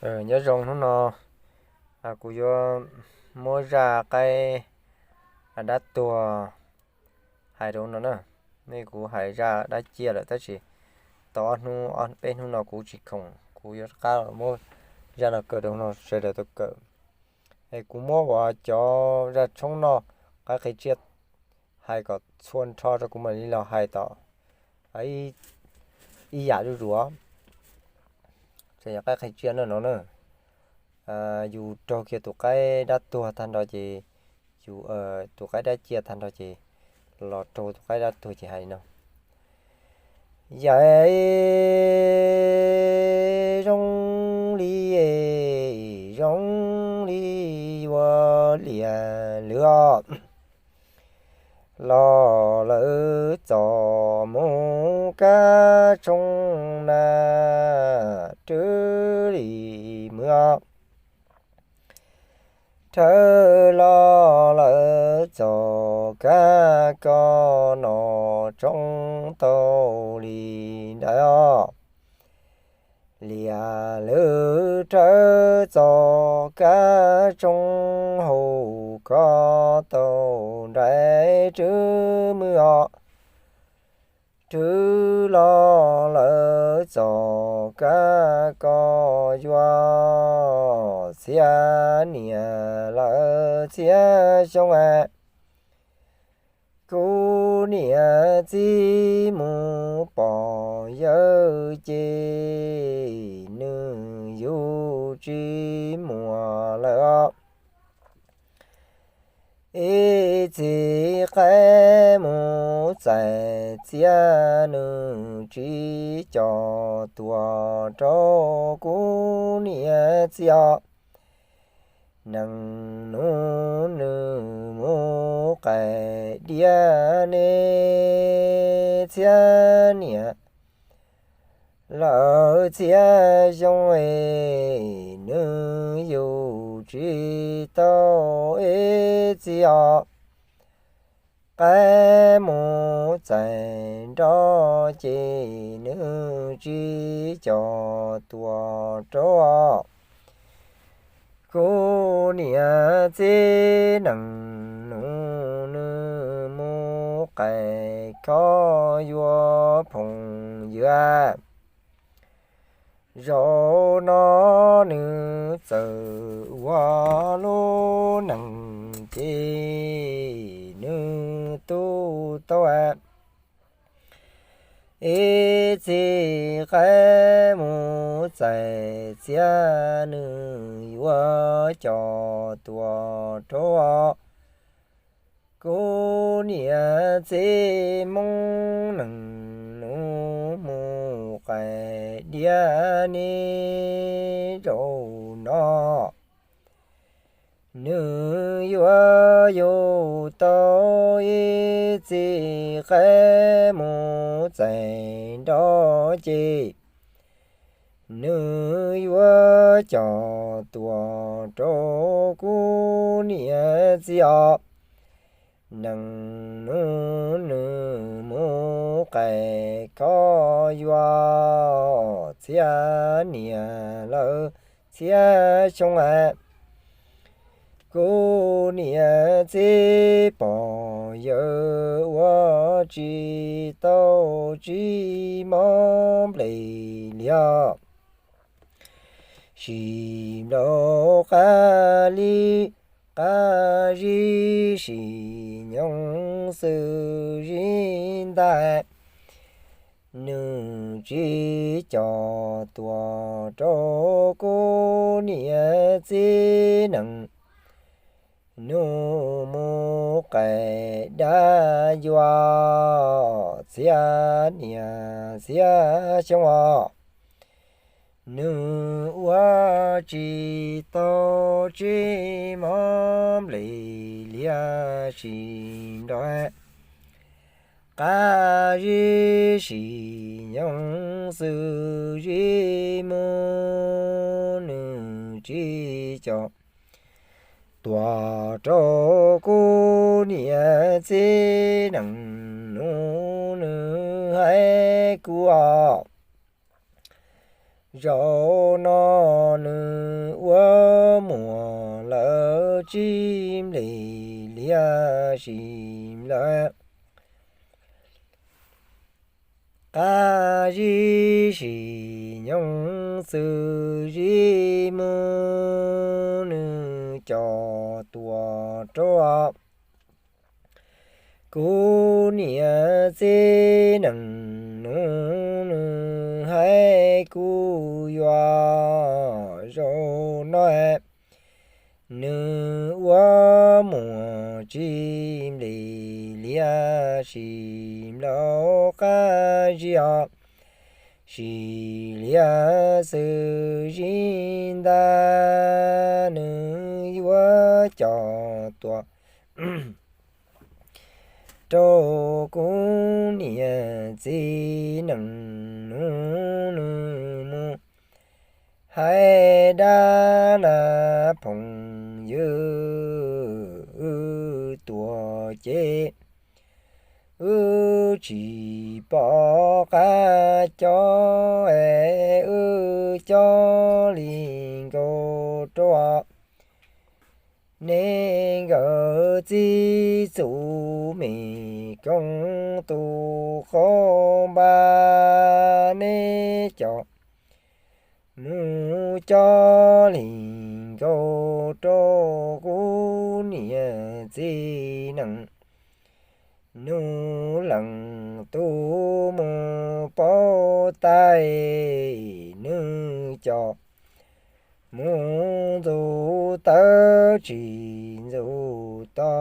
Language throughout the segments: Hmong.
Nyob zoo, hnub no kuv yuav muab zaj qaib dab tuag hais rau no na. Nej, kuv hais zaj dab ciaj lawm tab sis tau ob hnub peb hnub no kuv tsis khoom, kuv yuav rov qab los muab zaj no kaw rau no sawv daws tau kawm. Es kuv muab uas cov zaj tshoob noj qaib qhia tsiaj hais kom txhua nrho rau kuv mam li los hais tom ib yam zuj zus. Ces yog qaib qhia tsiaj no no na, yus raug kiag tus qaib dab tuag tag nrho ces, yus, tus qaib dab ciaj tag nrho ces los raug tus qaib dab tuag ces hais li no. Yam zoo li, zoo li yuav liam lwm os, los lawm txom mus kab tshoob na, rwb li mus os. Rhawv los lawm txom kab koj no tshoob tau li ntawd os. Liam lwm rhawv txom kab tshoob haus koj tau nraim rwb mus os. Rwb los lawm txom kab koj yuav txhiab niam lawm txhiab xyoo. Kuv niam txiv mus pom yawg ces nws yug tsis muaj lawm os. Ib txhis qaib mus txais txiab nws tsis coj tuaj rau kuv niam txiv os. Nees nus nws mus qais diab ne txhiab niam lawm txhiab xyoo es nws yug tsis tau ib txhis os. Qaib mus txais nroj ces nws tsis coj tuaj rau kuv niam txiv. Nees nus nws mus qais kho yuav phooj ywg. Zaum no nws txawm ua lub neej ces nws tu tau ib txhis qaib mus txais txiab nws yuav coj tuaj rau kuv niam txiv. Hmoob nees nus mus qais diab ne zaum no nws yuav yug tau ib txhis qaib mus txais nroj ces nws yuav coj tuaj rau kuv niam txiv os. Nees nus nws mus qais kho yuav txhiab niam lawm txhiab xyoo. Kuv niam txiv pom yawg ua tsis tau tsis mob nplej liag. Sim nplaum qab li qab zib sim nyoog xwb zib ntais. Nws tsis coj tuaj rau kuv niam txiv. Nees nus mus qais dab yuav txhiab niam txhiab xyoo os. Nws ua tsis tau tsis mob nplej liag sim nroj qab zib sim nyoog xwb zib mus. Nws tsis coj tuaj rau kuv niam txiv. Nees nus nws hais kuv os. Zaum no nws ua muag lawm, tsis nplij liaj sim lawm. Qab zib sim nyoog txwm zib mus, nws coj tuaj rau kuv niam txiv neej nus, nws hais kuv yuav zaum no. Nws ua muag tsis nplij liaj sim nplawm, qab zib os, sim liaj xwm zib ntag, nws yuav coj tuaj rau kuv niam txiv neej nus, nws mus hais dab laj phooj ywg. Wb tuaj ces wb tsis pom qab coj, es wb coj li nkaus rau nej nkawd txiv txuj me koob, tus qaub npab nej coj mus coj li nkaus rau kuv niam txiv neej nus, leej twg mus paub tais, nws coj mus ntxuav tawv tsis ntxuav to,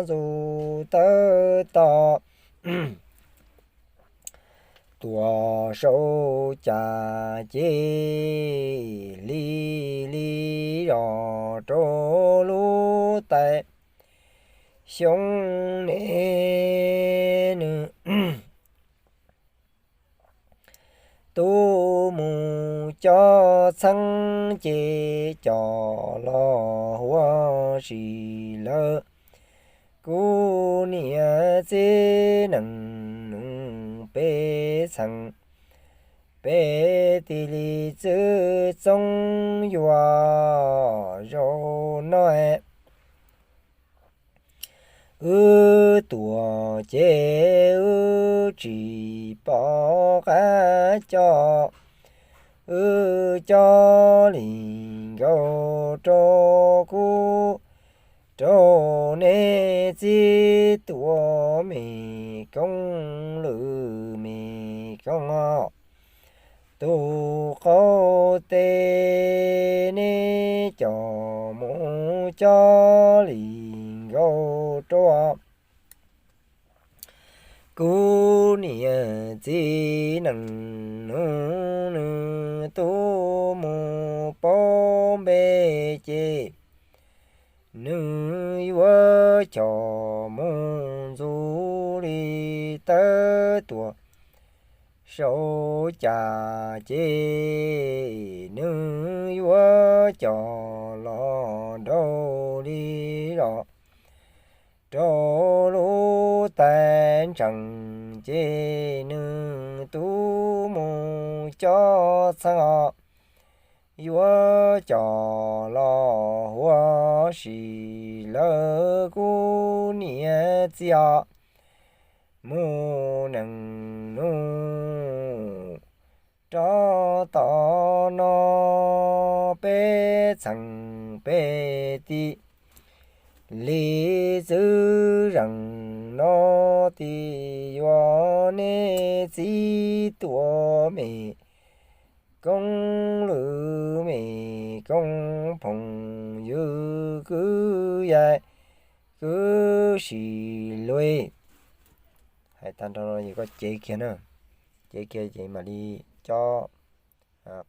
ntxuav tawv to tuaj saum caj ces hli li zos rau lub tais xyoob ne. Nws tub mus cob txheeb ces coj los huav si lawm. Kuv niam txiv neej nus, peb txheej peb tis li txwj txoob yuav zaum no. Wb tuaj ces wb tsis pom qab coj, wb coj li nkaus rau kuv, rau nej txiv tuaj me koob, lwm me koob, tus qaub teb nej coj mus coj li nkaus rau kuv niam txiv neej nus, nws tub mus paub npe ces nws yuav coj mus ntxuav li tawv tuaj saum caj ces nws yuav coj los nraum li los rau lub tais ntsees ces nws tub mus cob txheeb os, yuav coj los huav si lawm kuv niam txiv os. Mus neej nus rov tom no, peb txheej peb tis li txwj zeej no, tis yuav nej txiv tuaj me koob, lwm me koob, phooj ywg kwv yau kwv tij luj. Hais tag nrho no ces koj cev kiag na, cev kiag ces mam li cob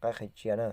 qaib qhia ntsia na.